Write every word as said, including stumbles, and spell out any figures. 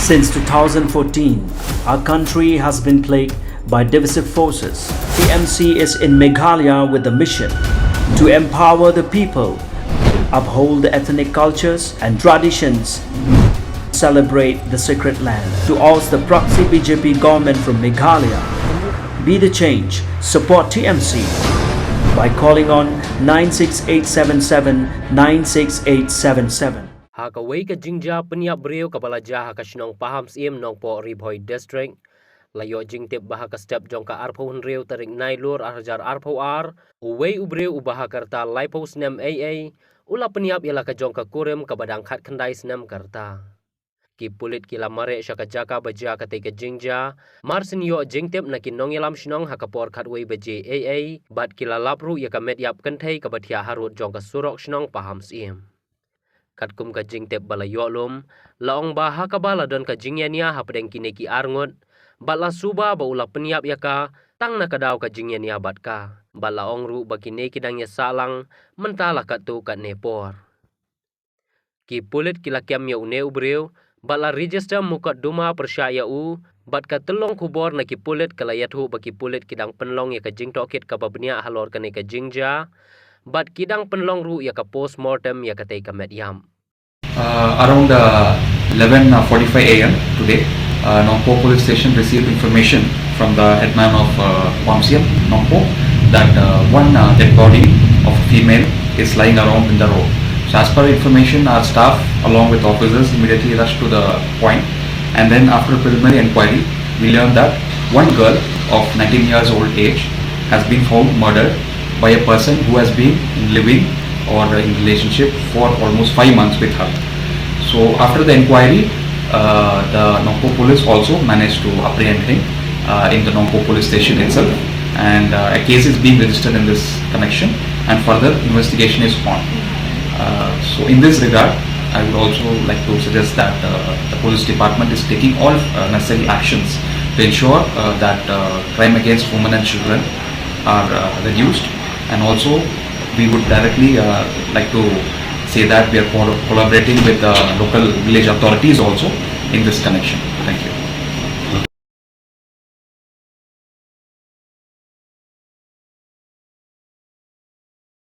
Since two thousand fourteen, our country has been plagued by divisive forces. T M C is in Meghalaya with the mission to empower the people, uphold the ethnic cultures and traditions, celebrate the sacred land, to oust the proxy B J P government from Meghalaya. Be the change, support T M C by calling on nine six eight seven seven nine six eight seven seven. Ha kawei ka jingjia pynïap briew kaba la jia ha ka shnong Pahamsyiem, Nongpoh, Ri Bhoi District, la ïoh jingtip ba ha ka step jong ka arphew hynriew tarik Nailur ar hajar arphew ar, uwei u briew uba ha ka rta laiphew snem ei ei u la pynïap ïa la ka jong ka kurim kaba dang khatkhyndai snem ka rta. Ki pulit ki la mareh sha ka jaka ba jia katei ka jingjia, marsien ïoh jingtip na ki nongïalam shnong ha ka por khatwei baje ei ei, bad ki la lap ruh ïa ka met ïap kynthei kaba thiah harud jong ka surok shnong Pahamsyiem. Katkum ka jingtip ba la ïoh lum, la ong ba ha kaba la don ka jingïania hapdeng kine ki arngut, bad la suba ba u la pynïap ïa ka tang na ka daw ka jingïania bad ka, bad la ong ruh ba kine ki dang ïasah lang mynta la katto katne por. Ki pulit ki la kem ïa une u briew bad la register mukotduma pyrshah ïa u, bad ka tyllong khubor na ki pulit ka la ïathuh ba ki pulit ki dang pynlong ïa ka jingtohkit kaba bniah halor kane ka jingjia, bad ki dang pynlong ruh ïa ka postmortem ïa katei ka met ïap. Uh, around uh, eleven forty-five a m today, uh, Nongpoh Police Station received information from the headman of uh, Pahamsyiem, Nongpoh, that uh, one uh, dead body of a female is lying around in the road. So, as per information, our staff, along with officers, immediately rushed to the point, and then, after preliminary inquiry, we learned that one girl of nineteen years old age has been found murdered by a person who has been living or in relationship for almost five months with her. So, after the inquiry, uh, the Nongpoh police also managed to apprehend him uh, in the Nongpoh police station itself, and uh, a case is being registered in this connection, and further investigation is on. Uh, so, in this regard, I would also like to suggest that uh, the police department is taking all uh, necessary actions to ensure uh, that uh, crime against women and children are uh, reduced, and also we would directly uh, like to say that we are co- collaborating with the local village authorities also in this connection. Thank you.